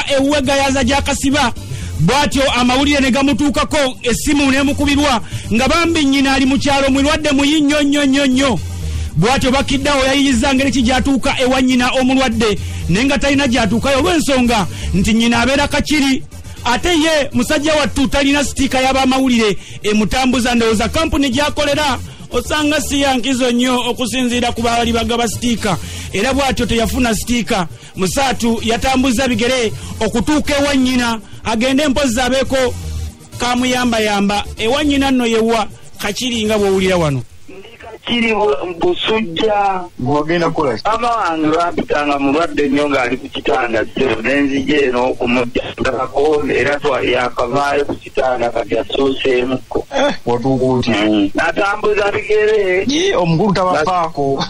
ewuwe Gayaza gy'akasiba. Bw'atyo amawulire ne gamutuukako, essimu n'emukubirwa nga bambi nnyina ali mu kyalo mulwadde muyi nnyo nnyo nnyo nnyo. Bw'atyo Bakiddawo yayiyiza ngeri ki gy'atuuka ewa nnyina omulwadde, naye nga talina gy'atuukayo olw'ensonga nti nnyina abeera Kakiri, ate ye musajja wattu talina sitiika y'abamawulire emutambuza. Ndowooza kampuni gy'akolera osanga si ya nkizo nnyo okusinziira ku baali bagaba sitiika, era bw'atyo teyafuna sitiika. Musaatu yatambuza bigere okutuuka ewa nnyina agende mpozzi abeeko kamuyambayamba. Ewa nnyina nno yewa Kakiri nga bw'owulira wano. Kiri Busujja. Gwagenda kukola ki? Mama wange bampitanga mulwadde nnyo ng'ali ku kitanda ssebo, ne nzija eno okumujjanjabako, era yakavaayo ku kitanda kati asooseemukko. Watuuka otya? Natambuza bigere. Ye, omukulu tabafaako.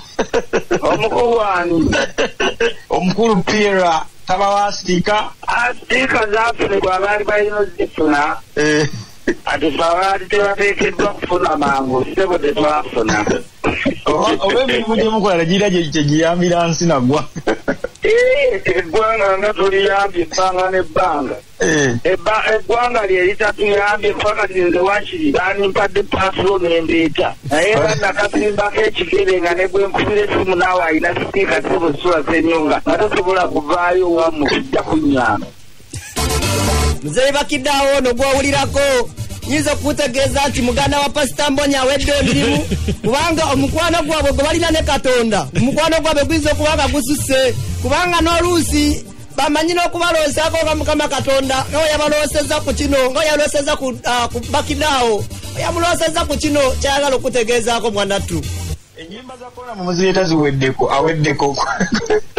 Omukulu wani? Omukulu Pierre tabawa sitiika? Sitiika zaafunibwa abaali balina ozifuna. Ate ffe abaali tebateekeddwa kufuna mangu, ssebo tetwafuna. Oba emirimu gye mukola tegirina kye giyambira nsi na ggwanga. Eggwanga nga tuliyambye ebbanga n'ebbanga. Eggwanga lye litatuyambye kuba kati nze wakiri bandimpadde paasulo ne ndeeta. Naye era nakasimbako ekigere nga ne bwe nkubira essimu naawe alina sitiika ssebo sula Ssenyonga nga tosobola kuvaayo wammwe kujja kunnyamba. Muzeeyi Bakiddawo ono gw'owulirako nyinza okukutegeeza nti muganda wa Pasita Mbonyi awedde emirimu, kubanga omukwano gwabwe gwe balina ne Katonda, omukwano gwabwe guyinza okuba nga gususse, kubanga n'oluusi bamanyi n'okubaloosaako nga Mukama Katonda nga bwe yabaloosezza ku kino, nga bwe yaloosezza ku Bakiddawo, bwe yamuloosezza ku kino ky'ayagala okutegeezaako mwanattu. Ennyimba za Corona mumuzireeta ziweddeko, aweddeko.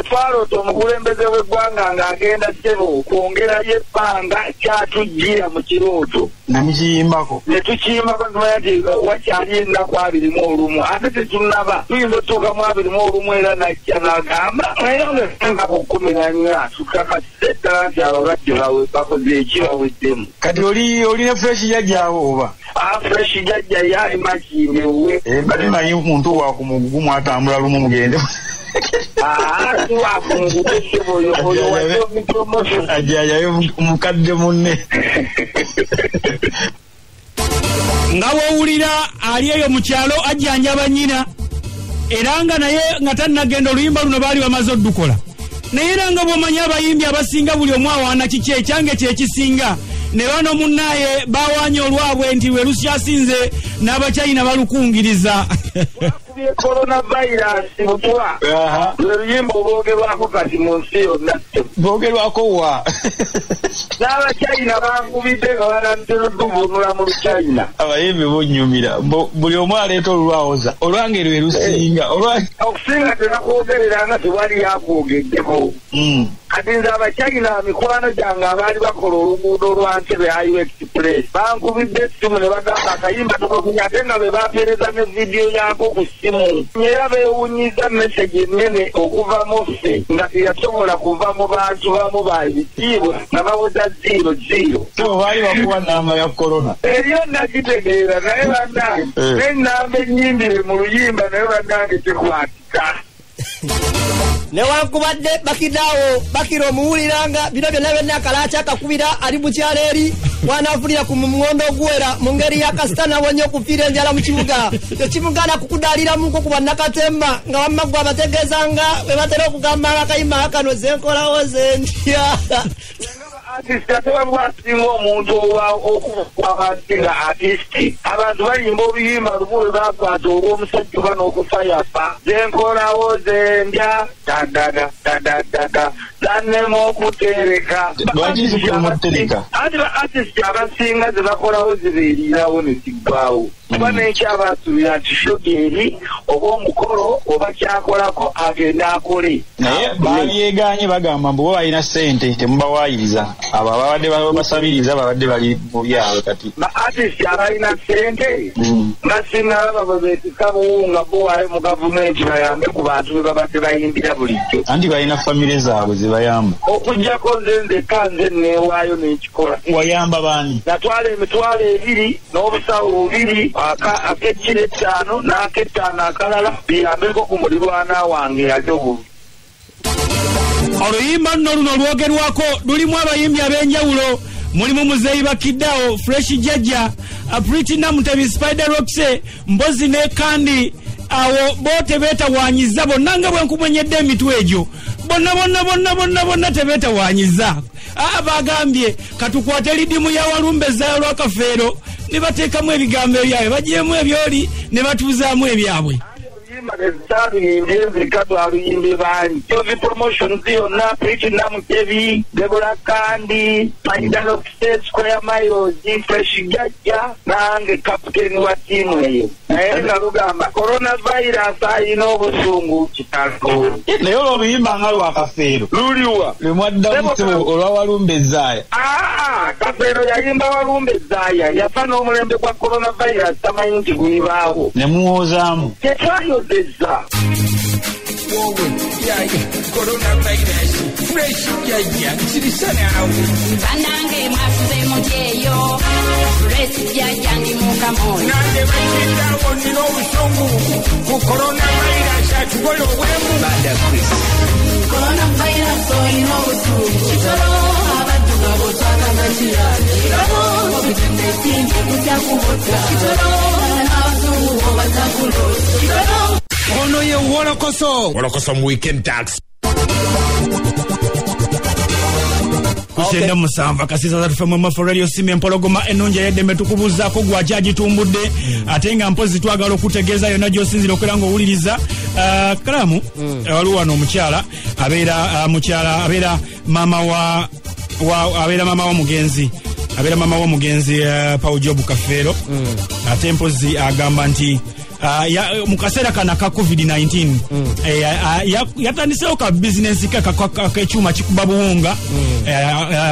Twaloota omukulembeze w'eggwanga ng'agenda ssebo kwongerayo ebbanga kyatujjira mu kirooto. Ne mukiyimbako. Ne tukiyimbako ntumanya nti wakyali ennaku 21, ate tetunnaba. Tuyinza otuuka mu 21 era n'ajja n'agamba naye nga ku 14 tukakasize ddala nti abalwadde bakoze eki baweddemu. Kati oli ne fresh jjajjaawo oba? Fresh jjajja ye ali Makindye we. Mbadde manyi muntu wa ku mugugu mwatambula lumu mugende. Ajjayo mukadde munne. Nga bw'owulira ali eyo mu kyalo ajjanjaba nnyina, era nga naye nga tannagenda oluyimba luno baali bamaze oddukola. Naye era nga bw'omanyi abayimbi abasinga buli omu awaana kiki ekyange kye kisinga, ne bano munnaye bawaanye olwabwe nti lwe lusyasinze n'Abachina balukungiriza. Bakubye coronavirus butwa. Lwe luyimba olwogerwako kati mu nsi yonna. Boogerwako wa? N'Abachina bankubidde nga banatera mu Luchina. Abayimbi bonnyumira. Buli omu aleeta olulwawoza. Olwange lwe lusinga. Okusinga tebakwogerera nga tewali yakwogeddeko. Kati nze Abachina mikwano gyange abaali bakola oluguudo lwa Ntebe Highway Express bankubidde essimu ne bagamba akayimba tukakunya, ate nga be bapeereza ne vidiyo yaako ku ssimu. Era beewuunyiza mesegi ennene okuva mu ffe nga teyasobola kuva mu bantu bamu ba bitiibwa nga baweza 00. So baali bakuwa nnamba ya Corona. Eriyo nakitegeera naye bannange n'ennamba ennyimbire mu luyimba naye bannange tekwatika. Newankubadde Bakiddawo bakira omuwuliranga bino byonna byonna akalaaca akakubira ali mu kyalo eri wanaafulira ku muŋondo oguwera mu ngeri ya kasita nawonye okufiira enjala mu kibuga. Tekimugaana kukudaaliramuko ku bannakatemba nga wamma gwe abategeeza nga bwe batera okugamba nga akayimba kano ze nkolawo ze ntya. Artist ate basinga omuntu okuba nga artist. Abantu bayimba oluyimba lumu lwe bakwata olw'omusajja oba n'okufa yafa. Ze nkolawo ze ndya dadada dadadada zannema okutereka. Lwaki zikulema okutereka? Anti ba artist abasinga ze bakolawo zibeerirawo ne ziggwaawo. Kuba n'ekyabasuubira nti shogi eri oba omukolo oba kyakolako agenda akole. Naye babyegaanye bagamba mbu bo balina ssente temubawaayiriza. Abo ababadde babasabiriza babadde bali mu byabwe kati. Ba artist abalina ssente nga sinnalaba bwe beetikka buwunga bo waayo mu gavumenti bayambe ku bantu be babadde bayimbira bulijjo. Anti balina famire zaabwe ze bayamba. Okuggyako nze nzekka nze neewaayo n'ekikola. Wayamba baani? Natwala 20,000 n'obusawo 2 ak'ekiro 5 n'ak'ettaano akalala biyambeko ku mulirwana wange yali obubi. Oluyimba nno luno lwogerwako lulimu abayimbi ab'enjawulo, mulimu Muzeeyi Bakiddawo, Fresh Jajja, Pretty Namutebi, Spider Roxe, Mbozi ne Kandi. Awo bo tebeetawaanyiza bonna nga bwe nkumenyedde emitwe egyo, bonna bonna bonna bonna bonna tebeetawaanyiza. Bagambye katukwate lidimu ya Walumbe Zzaaya lwa Kafeero ne bateekamu ebigambo ebyabwe, bagyemu ebyoli ne batuuzaamu ebyabwe. Luzaaluyimbye nzirika lwaluyimbi bangi. Jovi Promotions yonna, Pretty Namutebi, Deborah Kandi, Spider Roxe, Square Miles, Fresh Jajja nange kaputeni wa ttiimu eyo. Naye nga lugamba coronavirus ayina obusungu kitalo. Naye oluyimba nga lwa Kafeero luliwa lwe mwaddamu olwa Walumbe Zzaaya. Kafeero yayimba Walumbe Zzaaya, yafa n'omulembe gwa coronavirus tamanyi nti gulibaawo. Ne muwoozaamu. Tetwayozezza. Wowe, yaya, coronavirus, Fresh Jajja, nsirisana awo. Bannange mwasuze mutyeyo, Fresh Jajja ndi mukamoyo. Nange bakiddawo nina obusungu ku coronavirus atukola obwemu. Bada Chris. Coronavirus olina obusungu. Kitolo abaddugavu twakaza kirala. Kitolo obutende simbi kutya kubota. Kitolo n'abazungu obazakulosa. Kitolo. Ono ye Wolokoso. Wolokoso mu weekend tax. Kushenda musanvu akasisa zatufe mu Mafo Radio Sime Empologoma ennungi ey'eddembe tukubuuzaako gw'akyagitumbudde ate nga mpozi twagala okutegeeza yonna gy'osinziira okubeera ng'owuliriza. Kalamu waliwo wano omukyala abeera mukyala abeera maama wa abeera maama w'omugenzi abeera maama w'omugenzi Paul Job Kafeero ate mpozi agamba nti mu kaseera kano aka COVID-19 yatandisewo ka bizinensi ke ak'ekyuma kikuba buwunga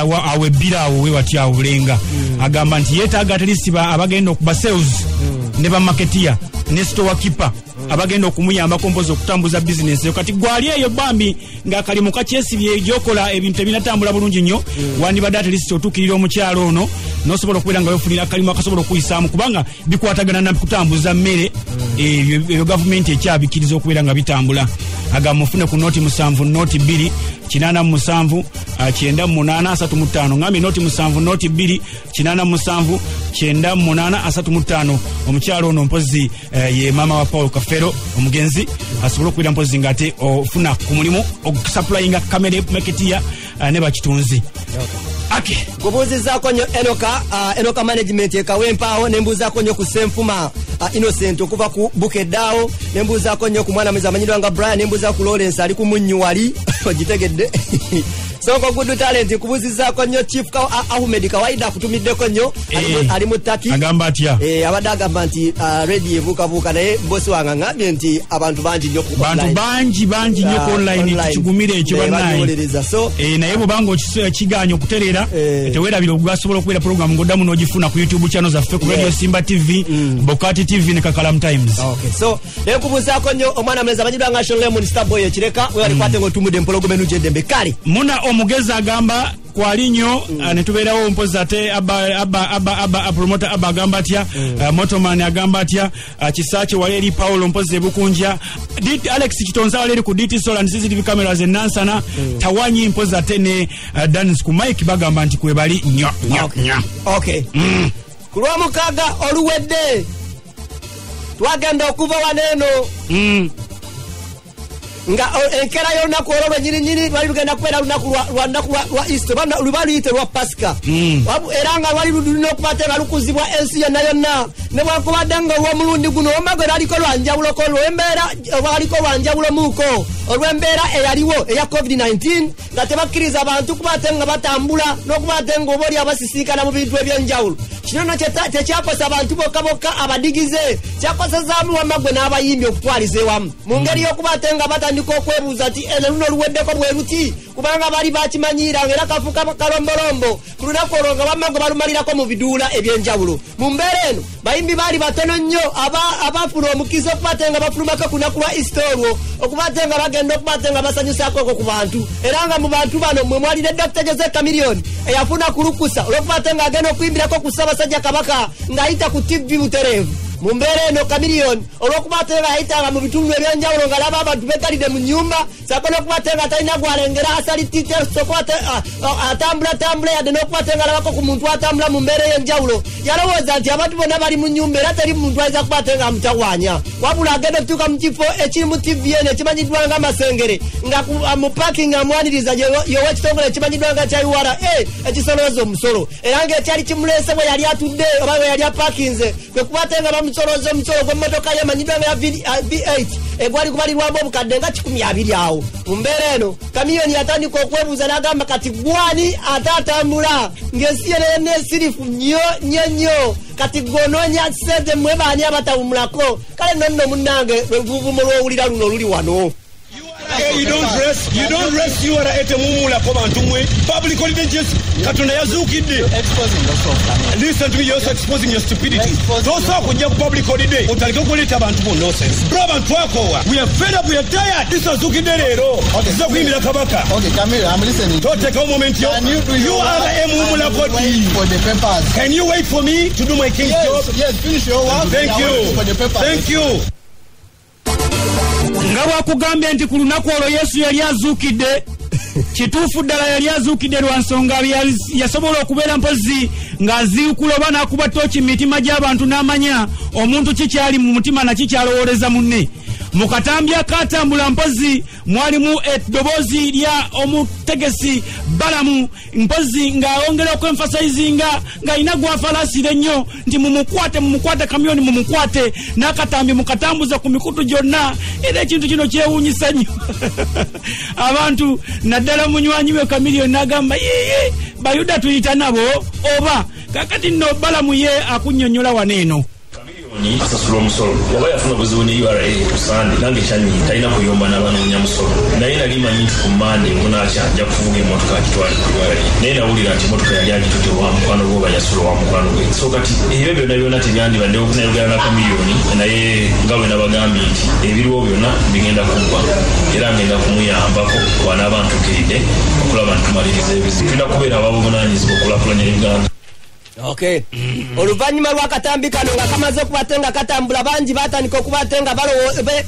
awo ebbira awo we watya awo Bulenga. Agamba nti yeetaaga at least abagenda okuba sales ne bamaketiya ne store keeper abagenda okumuyambako mpozi okutambuza bizinensi eyo. Kati gwali eyo bambi ng'akalimu kakyesibye gyokola ebintu ebinatambula bulungi nnyo, wandibadde at least otuukirira omukyalo ono n'osobola okubeera nga weefunira akalimu akasobola okuyisaamu kubanga bikwatagana na kutambuza mmere ebyo gavumenti ekyabikkiriza okubeera nga bitambula. Agamba mufune ku noti 7 noti 2 87 98 35. Ngambye noti 7 noti 2 87 98 35. Omukyalo ono mpozi ye maama wa Paul Kafeero omugenzi asobola okubeera mpozi ng'ate ofuna ku mulimu okusupplyinga kamere maketiya ne bakitunzi. Ake nkubuuzizaako nnyo Enoka, Enoka management ekawempaawo, ne mbuuzaako nnyo ku Ssenfuma Innocent okuva ku Bukeddaawo, ne mbuuzaako nnyo ku mwana mwezi amanyiddwa nga Brian, ne mbuuzaako ku Lawrence ali ku Munnyu wali ogitegedde. Sonko Good Talent nkubuuzizaako nnyo Chief Ahmed Kawaida akutumiddeko nnyo ali mu Turkey. Agamba atya? Abadde agamba nti radio ebuukabuuka naye bosi wange aŋŋambye nti abantu bangi nnyo ku bantu bangi bangi nnyo ku online tukigumire ekyo bannaye. So naye bw'obanga okiganye okutereera teweerabira ogwasobola okubeera program ng'oddamu n'ogifuna ku YouTube channel zaffe ku Radio Simba TV, Bokati TV ne Kakalam Times. Okay. So naye nkubuuzaako nnyo omwana mulezi amanyiddwa nga Sean Lemon Starboy ekireka we alikwate ng'otumudde empologoma ennungi eddembe. Kale muna omugezi agamba kwali nnyo ne tubeerawo mpozi ate aba promoter aba agamba atya, Motoman agamba atya, Kisaakye wali eri Paulo mpozi ebukunja, Alex Kitonsa wali eri ku DT Solar and CCTV cameras e Nansana, Tawanyi mpozi ate ne Danis ku Mike bagamba nti kwebali nnyo nnyo nnyo. Okay. Ku lwomukaaga oluwedde twagenda okuva wano eno nga enkera y'olunaku olwo lwennyininyini lwali lugenda kubeera lunaku lwa Easter, luba luyite lwa Pasika. Era nga lwali lulina okuba te nga lukuzibwa ensi yonna yonna, ne bwakubadde nga olw'omulundi guno omagwe lwaliko lwanjawuloko olw'embeera lwaliko lwanjawulomuuko olw'embeera eyaliwo eya COVID-19 nga tebakkiriza bantu kuba ate nga batambula n'okuba ate nga oba oli abasisinkana mu bintu eby'enjawulo. Kino nno tekyakosa abantu bokka bokka abadigize, kyakosezaamu wamagwe n'abayimbi okutwaliza ewamu mu ngeri y'okuba ate nga batandika okwebuuza nti eno luno luweddeko bwe luti, kubanga baali bakimanyiira era kafuuka kalombolombo ku lunaku olwo nga wamagwe balumalirako mu biduula eby'enjawulo. Mu mbeera eno bayimbi baali batono nnyo abafuna omukisa okuba ate nga bafulumako ku lunaku lwa Easter olwo okuba ate nga bagenda okuba ate nga basanyusaako okwo ku bantu, era nga mu bantu bano mwe mwali ne Dr. Jose Chameleone eyafuna ku lukusa olw'okuba ate ng'agenda okuyimbirako ku Ssaabasajja Kabaka ng'ayita ku TV butereevu. Mu mbeera eno Chameleone olw'okuba ate nga yayitanga mu bitundu ebyenjawulo ng'alaba abantu bekalidde mu nnyumba, ssaako n'okuba ate nga talina gwalengera asalititesokuba atambulatambula yadde n'okuba ate nga alabako ku muntu atambula mu mbeera ey'enjawulo, yalowooza nti abantu bonna bali mu nnyumba era teri muntu ayinza kuba ate nga amutawaanya. Wabula agenda okutuuka mu kifo ekirimu TVN ekimanyiddwa nga Masengere, nga mu parking amwaniriza y'owekitongole ekimanyiddwa nga kya URA ekisolooza omusolo, era ng'ekyali kimuleese bwe yali atudde oba bwe yali apakinze kwe kuba ate nga bamusolooza omusolo gw'emmotoka ye emanyiddwa nga ya V8 egwali kubalirwamu obukadde nga 120 awo. Mu mbeera eno Chameleone yatandika okwebuuza n'agamba kati gwani ate atambula ng'ensi yonna esirifu nnyo nnyo nnyo, kati gw'onoonya ssente mmwe baani abatawumulako? Kale nno nno munnange lwevuuvumo lw'owulira luno luli wano. You don't rest. You don't rest. You are at muwummulako bantu mwe. Public holiday just Katonda yazuukidde. Listen to me, you're also exposing your stupidity. Tosobola kujja ku public holiday otandike okuleeta abantu bo nonsense. Bro, abantu twakoowa. We are fed up, we are tired. This azuukidde leero. Tuza kuyimbira Kabaka. Okay, Chameleone, I'm listening. Toteekawo moment yo. Can you do You your are work a muwummulako and wait ddi? for the papers? Can you wait for me to do my king's Yes, job? yes, finish your work. Thank We are you. waiting for the papers. Thank you. Nga bwakugambye nti ku lunaku olwo Yesu yali azuukidde, kituufu ddala yali azuukidde lwa nsonga yasobola okubeera mpozzi ng'aziikula oba n'akuba ttooki mu mitima gy'abantu n'amanya omuntu kikyali mu mutima nakikyalowooleza munne. Mu katambi akatambula mpozzi mwalimu eddoboozi lya omutegesi Balamu, mpozzi ng'ayongera okwemfasayizinga ng'alina gw'afalaasira ennyo nti mumukwate, mumukwate Chameleone, mumukwate, n'akatambi mukatambuza ku mikutu gyonna. Era ekintu kino kyewuunyisa nnyo abantu, naddala munywanyi we Chameleone n'agamba yiyi Bayuda tuyita nabo oba kakati nno Balamu ye akunnyonnyola wano eno. Asasula omusolo oba yafuna obuzibu ne URA ku Sande, nange kyanyi talina kuyomba n'abanoonya musolo, naye nali manyi nti ku Mande munaakya ajja kuvuga emmotoka agitwale ku URA, naye nawulira nti emmotoka yali agitutte wa mukwano gwe oba yasula wa mukwano gwe. So kati ebyo byonna byonna tebyandibaddewo nayogera na Chameleone, naye nga bwe nabagambye nti ebiriwo byonna bigenda kuggwa era ngenda kumuyambako bw'anaaba ntuukiridde okulaba nti tumaliriza ebizibu. Tulina kubeera ababuvunaanyizibwa okulaakulanya Uganda. Okay. Oluvannyuma lw'akatambi kano nga kamaze okuba ate nga katambula, bangi batandika okuba ate nga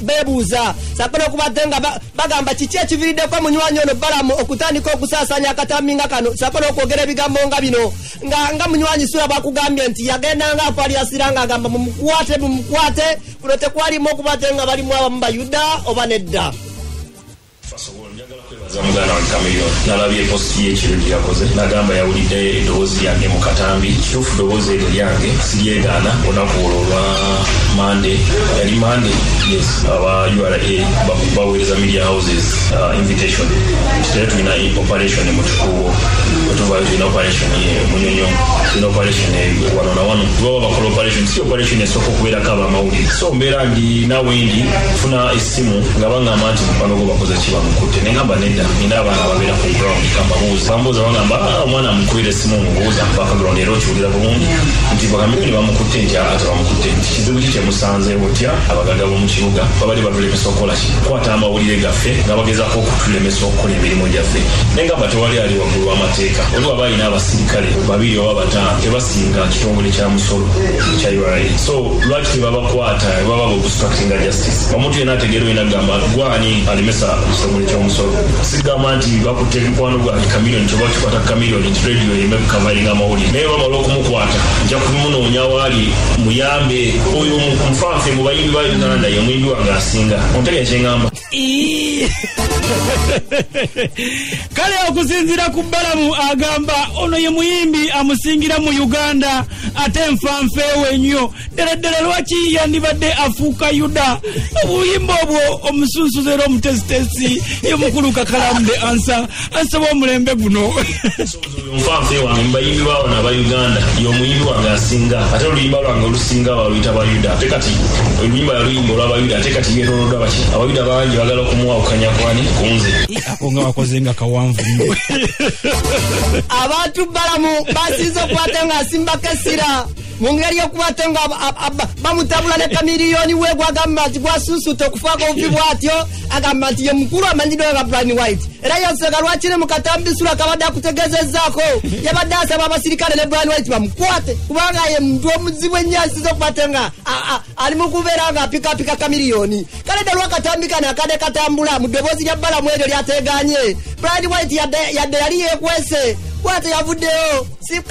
beebuuza ssaako n'okuba ate nga bagamba kiki ekiviiriddeko munywanyi ono Balamu okutandika okusaasaanya akatambi nga kano, ssaako n'okwogera ebigambo nga bino, nga munywanyi Sula bwakugambye nti yagendanga afalyasira ng'agamba mumukwate, mumukwate. Kuno tekwalimu okuba ate nga balimu abamu Bayuda oba nedda. Kwebaza muganda wange Chameleone, nalabye posti y'ekiro gye yakoze n'agamba yawulidde eddoboozi lyange mu katambi. Kituufu ddoboozi eryo lyange siryegaana. Olunaku olwo olwa Mande, yali Mande, yes, aba URA baweereza media houses invitation nti era tulina operation mu Kikuubo, wetuvayo tulina operation Munyonyo, tulina operation wano na wano. Baba bakola operation, si operation esooka okubeerako abamawulire. So mbeera ndi naawe ndi nfuna essimu nga baŋŋamba nti mukwano gwo bakoze ki, bamukutte. Ne ŋŋamba nedda, nina abaana ababeera ku ground, kambabuuza. Bambuuza bagamba, "Ah, omwana amukubira essimu mubuuza background era okiwulira bulungi nti Chameleone bamukutte," nti ate bamukutte, nti kizibu ki kyemusanze otya? Abagagga b'omu kibuga babadde batulemesa okukola ki, kukwata amawulire gaffe nga bagezaako okutulemesa okukola emirimu gyaffe. Naye ngamba tewali ali waggulu w'amateeka. Oli waba alina abasirikale 2 oba 5 tebasinga kitongole kya musolo kya URA, so lwaki tebabakwata? Baba obstructinga justice. Omuntu yenna ategeera olina kugamba gwani alemesa ekitongole ky'omusolo. Sigamba nti bakutte mukwano gwange Chameleone kyoba kikwata Chameleone nti radio ereme kukavaringa amawulire, naye bamala okumukwata nja kumunoonya waali muyambe oyo mufanfe mu bayimbi ba Uganda, ye muyimbi wange asinga. Ontegere kyeŋŋamba? Kale okusinziira ku Balamu agamba ono ye muyimbi amusingira mu Uganda ate nfanfeewe nnyo ddala ddala, lwaki yandibadde afuuka Yuda? Obuyimba obwo omusunsuzi era omutesitesi ye mukulu Kakalamu the ansa ansaba omulembe guno. Nfanfe wange mu bayimbi baawano aba Uganda ye omuyimbi wange asinga, ate oluyimba lwange olusinga baluyita Bayuda. Ate kati oluyimba yaluyimba olw'Abayuda, ate kati yetoloddwa baki, Abayuda bangi bagala okumuwawukanya kwani kunze. Ako nga wakoze nga kawanvu nnyo. Abantu Balamu basinze okuba ate ng'asimbako essira. Mu ngeri y'okuba nga bamutabula ne Chameleone we gwagamba nti gwasusuta okufaako obufi bw'atyo, agamba nti ye mukulu amanyiddwa nga Brian White. Era yensonga lwaki ne mu katambi Sula kabadde akutegeezezzaako, yabadde asaba abasirikale ne Brian White bamukwate, kubanga ye muntu omuzibu ennyo asinze okuba nga ali mu kubeera nga apikapika Chameleone. Kale ddala akatambi kano akadde katambula mu ddoboozi lya Balamu eryo lyateeganye, Brian White yadde yali yeekwese bw'atyo yavuddeyo si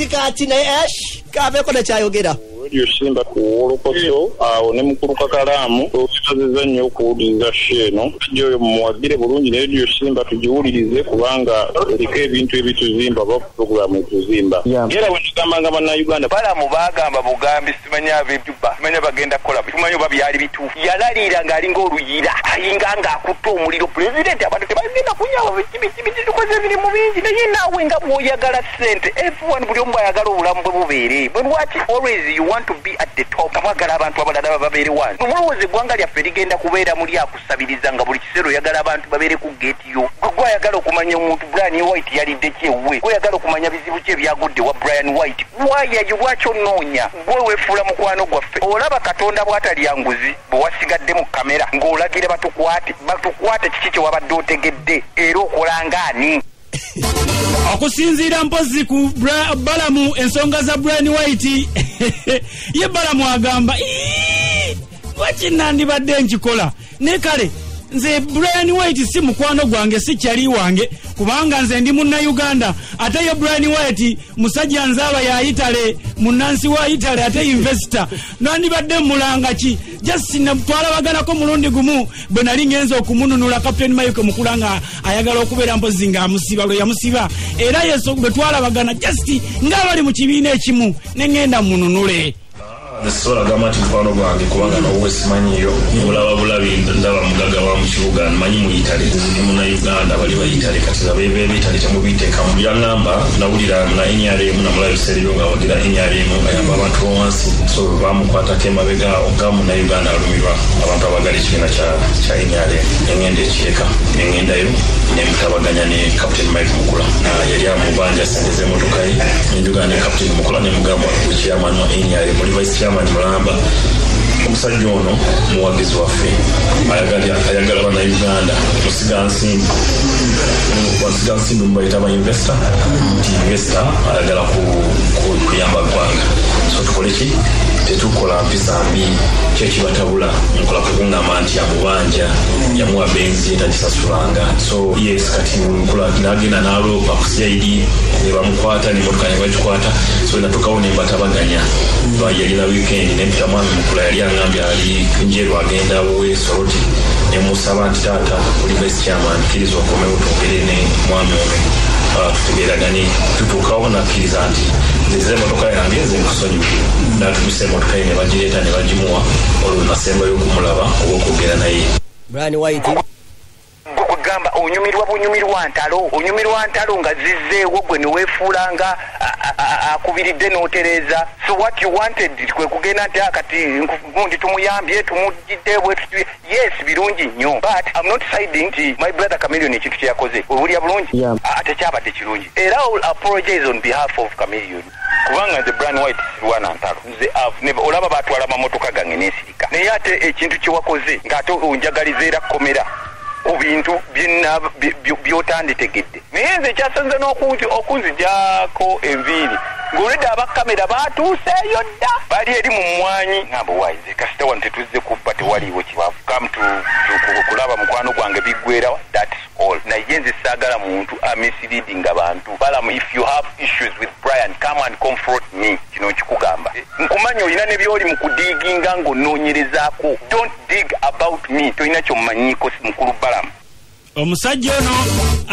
kati naye kaveeko nekyayogera. Radio Simba ku Wolokoso awo ne mukulu Kakalaamu okibaziza nnyo okuwuliriza show eno. Musajja oyo mumuwagire bulungi ne Radio Simba tugiwulirize kubanga eriko ebintu ebituzimba oba pulogulaamu etuzimba. Era bwe tugambanga Bannayuganda Balamu baagamba bugambi simanyi ab'Ejuba, simanyi bagenda kukola, simanyi oba byali bituufu. Yalaliira ng'alinga oluyira, ayinga ng'akutte omuliro. Pulezidenti abantu tebagenda kunyawa biki tukoze emirimu mingi, naye naawe nga bw'oyagala ssente, everyone buli omu bw'ayagala obulamu bwe bubeere. Bwe lwaki always you want to be at the top? Mwagala abantu abalala babeere wansi. Mulowooza eggwanga lyaffe ligenda kubeera muli akusabiriza nga buli kiseera oyagala abantu babeere ku geeti yo. Gwe ayagala okumanya omuntu Brian White yalidde ki ewuwe, gwe oyagala okumanya bizibu ki ebyagudde wa Brian White. Wayayo lwaki onoonya? Gwe weefuula mukwano gwaffe. Olaba Katonda bw'atalya nguzi bwe wasigadde mu kamera ng'olagira batukwate kiki kye wabadde otegedde era okola ng'ani? Okusinziira mpozi ku Balamu ensonga za Brian White, ye Balamu agamba lwaki nandibadde nkikola, ne kale nze Brian White si mukwano gwange, si kyali wange, kubanga nze ndi Munnayuganda, ate ye Brian White musajja nzaala ya Italy, munnansi wa Italy ate investor, nandibadde mulanga ki? Just twalabaganako mulundi gumu bwe nali ngenze okumununula Captain Mike Mukula nga ayagala okubeera mpozi ng'amusiba lwe yamusiba, era yeso bwe twalabagana just ng'abali mu kibiina ekimu ne ngenda mununule. Nsobola agamba nti mukwano gwange kubanga nawe simanyiyo, mulaba bulabi ndaba mugaga wa mu kibuga, mmanyi mu Italy, ndi Munnayuganda bali ba Italy, kati abeeb'Italy temubiteekamu. Yaŋŋamba nawulira na NRM namulaba ebiseera ebyo ng'awagira NRM ayamba abantu b'owansi, so baamukwatako emabega awo nga Munnayuganda alumirwa abantu abagala ekibiina kya NRM. Nengenda ekyeka, nengendayo nemutabaganya ne Captain Mike Mukula, yali amubanja ssente z'emmotoka ye. Nenjogera ne Captain Mukula nemugamba chairman wa NRM, oli vice chairman mulamba, omusajja ono muwagizi waffe, ayagala Bannayuganda, musigansimbi mubayita ba investor, nti investor ayagala kuyamba ggwanga, so tukole ki? Tetukola mpisa mbi, kyo kibatabula. Nkola kukuŋŋamba nti amubanja, yamuwa benzi tagisasulanga. So yes, kati nkola n'agenda n'aloopa ku CID ne bamukwata n'emmotoka ne bagikwata. So natuukawo ne mbatabaganya, yalina weekend ne mpita mwami Mukula, yali aŋŋambye ali Njeru agenda we Soroti, ne musaba nti taata oli vice chairman, kkiriza okomewo twogere ne mwami ono tutegeeragane. Tutuukawo nakkiriza nti nzize emmotoka yange nze nkusonyiwe, n'atumisa emmotoka ye ne bagireeta ne bagimuwa, olwo nasembayo okumulaba oba okwogera naye. Brian White gamba onyumirwa bunyumirwa ntalo, onyumirwa ntalo nga zizzeewo gwe ne weefuula nga akubiridde n'otereeza. So what you wanted kwe kugenda nti kati gundi tumuyambye tumugidde bwe tuti, yes birungi nnyo, but I'm not siding nti my brother Chameleone ekintu kye yakoze owulira bulungi, ate kyabadde kirungi, era I will apologize on behalf of Chameleone, kubanga nze Brian White sirwana ntalo, nze olaba batwala amamotoka gange n'ensirika, naye ate ekintu kye wakoze ng'ate onjagaliza era kkomera ku bintu by'otanditegedde. Naye nze kyasanze n'okunzigyako enviiri ng'olwedde abakamera baatuuseeyo dda, bali eri mu mmwanyi, ngamba waayi nze kasita wano tetuzze kubba, tewaliiwo kibavu, come to kulaba mukwano gwange biggwerawa, that's all. Naye nze saagala muntu amisleading abantu. Balamu, if you have issues with Brian, come and confront me. Kino nkikugamba, nkumanya olina ne by'oli mu kudiiginga ng'onoonyerezaako. Don't dig about me, tolina ky'omumanyiiko mukulu Balamu. Omusajja ono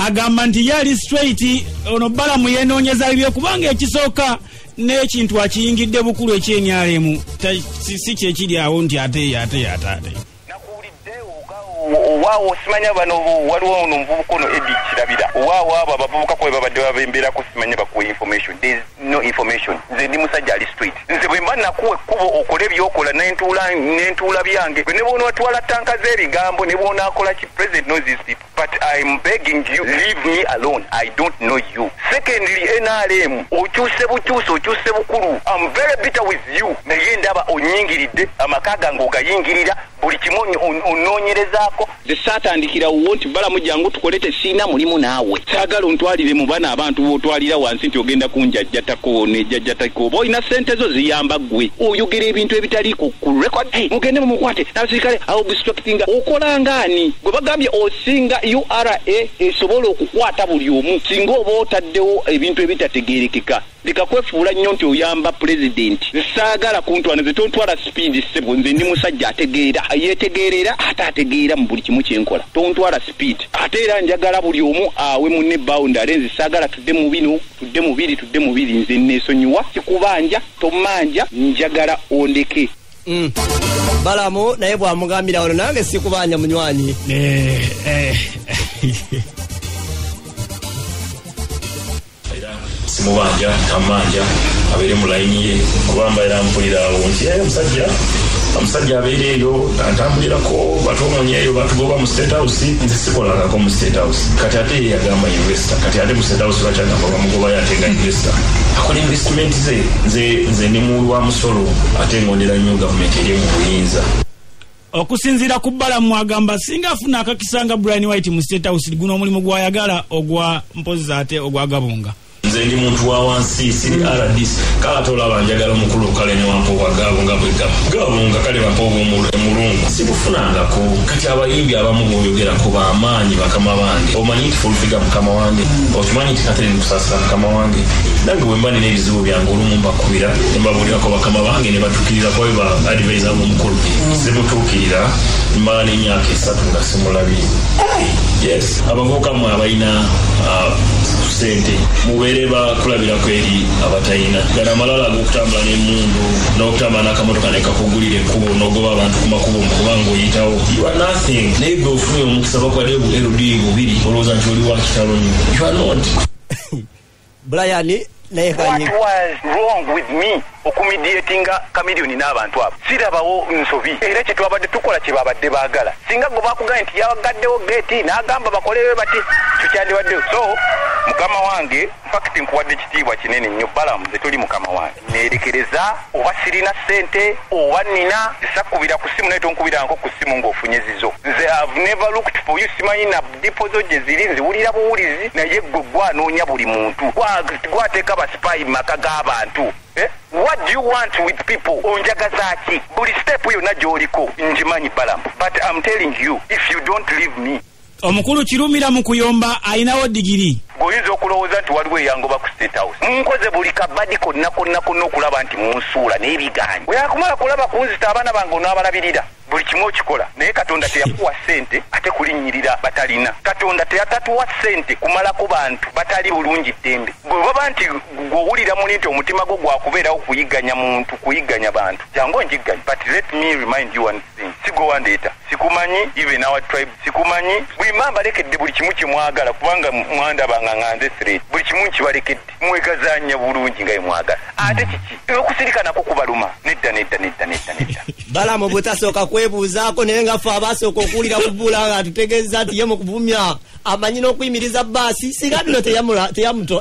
agamba nti ye ali straight, ono Balamu yeenoonyeza bibye, kubanga ekisooka n'ekintu akiyingidde bukulu eky'NRM si kyekiri awo nti ate ate ate ate. Owaawo simanya bano waliwo ono omuvubuka ono Eddie Kirabira, owaawo abo abavubuka kwe babadde babembeerako simanya bakuwa information. There is no information. Nze ndi musajja ali straight, nze bwe mba nakuwa ekkubo okole byokola nentuula byange, ne bw'onaatwala tanka z'ebigambo, ne bw'onaakola ki, president knows these people. But I'm begging you, leave me alone. I don't know you. Secondly, NRM, okyuse bukyuse, okyuse bukulu. I'm very bitter with you. Naye ndaba onyingiridde, amaka gange ogayingirira, buli kimu onoonyerezaako. Nze saatandikira wo nti Balamu jangu tukole, tesiina mulimu naawe. Saagala ontwalire mu bana abantu b'otwalira wansi nti ogenda kunjajjatako nejjajjatako. Oba olina ssente zo ziyamba ggwe. Oyogera ebintu ebitaliiko ku record. Hey, mugende mumukwate n'abasirikale obstructinga. Okola ng'ani? Gwe bagambye osinga URA esobola okukwata buli omu singa oba otaddewo ebintu ebitategeerekeka. Leka kwefuula nnyo nti oyamba pulezidenti. Saagala kuntwala, nze tontwala sipiidi ssebo, nze ndi musajja ategeera, yeetegeerera ate ategeera mu buli kimu kyenkola. Tontwala sipiidi. Ate era njagala buli omu awe munne boundary, nze saagala tudde mu bino, tudde mu biri, tudde mu biri, nze neesonyiwa, sikubanja, tommanja, njagala ondeke. Balamu naye bwamugambira wano nange sikubanja munywanyi. Simubanja, tamanja, abeere mu layini ye, kubamba era mpulira awo nti omusajja abeere eyo antambulirako, batuomonye eyo batugoba mu State House, nze sikolangako mu State House. Kati ate ye yagamba investor, kati ate mu State House lwakyagamba bamugobayo ate nga investor. Akola investment ze, nze ndi muwi wa musolo ate ngondera nnyo gavumenti eri mu buyinza. Okusinziira ku Balamu agamba singa afuna akakisa nga Brian White mu State House, guno omulimu gw'ayagala ogwa mpozi ate ogwa Gabunga. Nze ndi muntu wa wansi, siri RDC. Kale tolaba njagala omukulu kale ne wampa obwa Gabunga bwe Gabunga kale bampa obw'omulungu. Sibufunangako. Kati abayimbi abamu b'oyogerako b'amaanyi bakama bange. Omanyi nti Full Figure mukama wange, okimanyi nti Catherine Kusasira mukama wange. Nange bwe mba nina ebizibu byange olumu mbakubira ne mbabuulirako bakama bange ne batuukirira kuba be ba advisor b'omukulu. Simutuukirira, mmala n'emyaka 3 nga simulabye. Yes, abavubuka mmwe abalina ssente mubeere bakulabirako eri abatalina. Gano amalala ag'okutambula n'emmundu n'okutambula n'akamotoka ne kakugulira ekkubo n'ogoba abantu ku makubo kubanga oyitawo. You are nothing. Naye gwe ofunye omukisa bakuwadde bu LD 2 olowooza nti oli wa kitalo nnyo. You are not. Brian naye What was wrong with me okumediatinga Chameleone n'abantu abo? Sirabawo nsobi, era kye twabadde tukola kye babadde baagala. Singa gwe bakugambye nti yagaddewo geeti n'agamba bakolewe bati, tukyandibaddewo. So mukama wange, in fact nkuwadde ekitiibwa kinene nnyo Balamu, nze toli mukama wange. Neerekereza oba sirina ssente oba nnina, zisakubira ku ssimu naye tonkubirangako ku ssimu ng'ofunye zizo. Nze I've never looked for you, simanyi na dipozo gye ziri, nziwulira buwulizi, naye gwe gwanoonya buli muntu. Gwateeka abasipayi mu maka g'abantu. What do you want with people? Onjagaza ki? Buli step yonna gy'oliko ngimanyi Balamu. But I'm telling you, if you don't leave me. Omukulu Kirumira mu kuyomba alinawo digiri. Oyinza okulowooza nti waliwo eyangoba ku State House. Munkoze buli kabadi konna konna konna okulaba nti munsuula n'ebigaanyi. Bwe yakumala kulaba kunzita abaana bange onaabalabirira. Buli kimu okikola. Naye Katonda teyakuwa ssente ate kulinnyirira batalina. Katonda teyatatuwa ssente kumalako bantu batali bulungi ddembe. Bwe baba nti gw'owulira muli nti omutima gwo gwakubeerawo kuyigganya muntu, kuyigganya bantu. Jangu onjigganye. But let me remind you one thing. Si gwe wandeeta. Sikumanyi, even our tribe, sikumanyi. Buli mba mbalekedde buli kimu kye mwagala kubanga mwandabanga nga nze straight. Buli kimu nkibalekedde. Mwegazaanya bulungi nga bwe mwagala. Ate kiki? Okusirika nakwo kubaluma. Nedda, nedda, nedda, nedda, nedda. Balamu bw'otasooka kwebuuzaako naye nga ffe abaasooka okuwulira kubula nga atutegeeza nti ye mu kuvumya amanyi n'okuyimiriza bbaasi, singa bino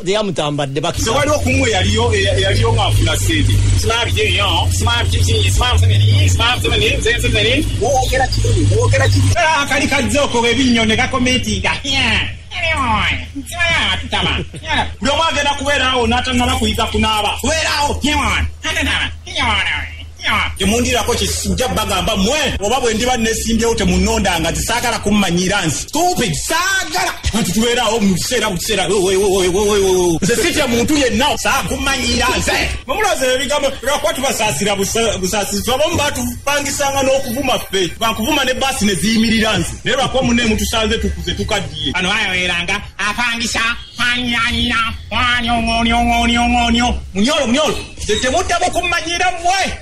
teyamutambadde bakisa. Waliwo kumwe yaliyo ng'afuna ssente. Akali kazze okola ebinnyo ne gakomentinga. Buli omu agenda kubeeraawo n'atannaba kuyiga kunaaba. Kubeeraawo. Temundirako kijja bagamba mmwe oba bwe ndiba nesimbyewo temunnondanga nti saagala kummanyira nsi. Stupid, saagala. Anti tubeeraawo mu kiseera bukiseera. Nze sitya muntu yenna saakumanyira nze. Mumulooza ebigambo lwakuba tubasaasira busaasizi. Abamu batupangisanga n'okuvuma ffe. Bakuvuma ne bbaasi ne ziyimirira nze. Naye lwakuba munne mutusanze tukuze tukaddiye. Ano ayoweranga apangisa anyanyira anyong'onyong'onyong'onyo. Munyolo munyolo. Temuddamu kummanyira mmwe.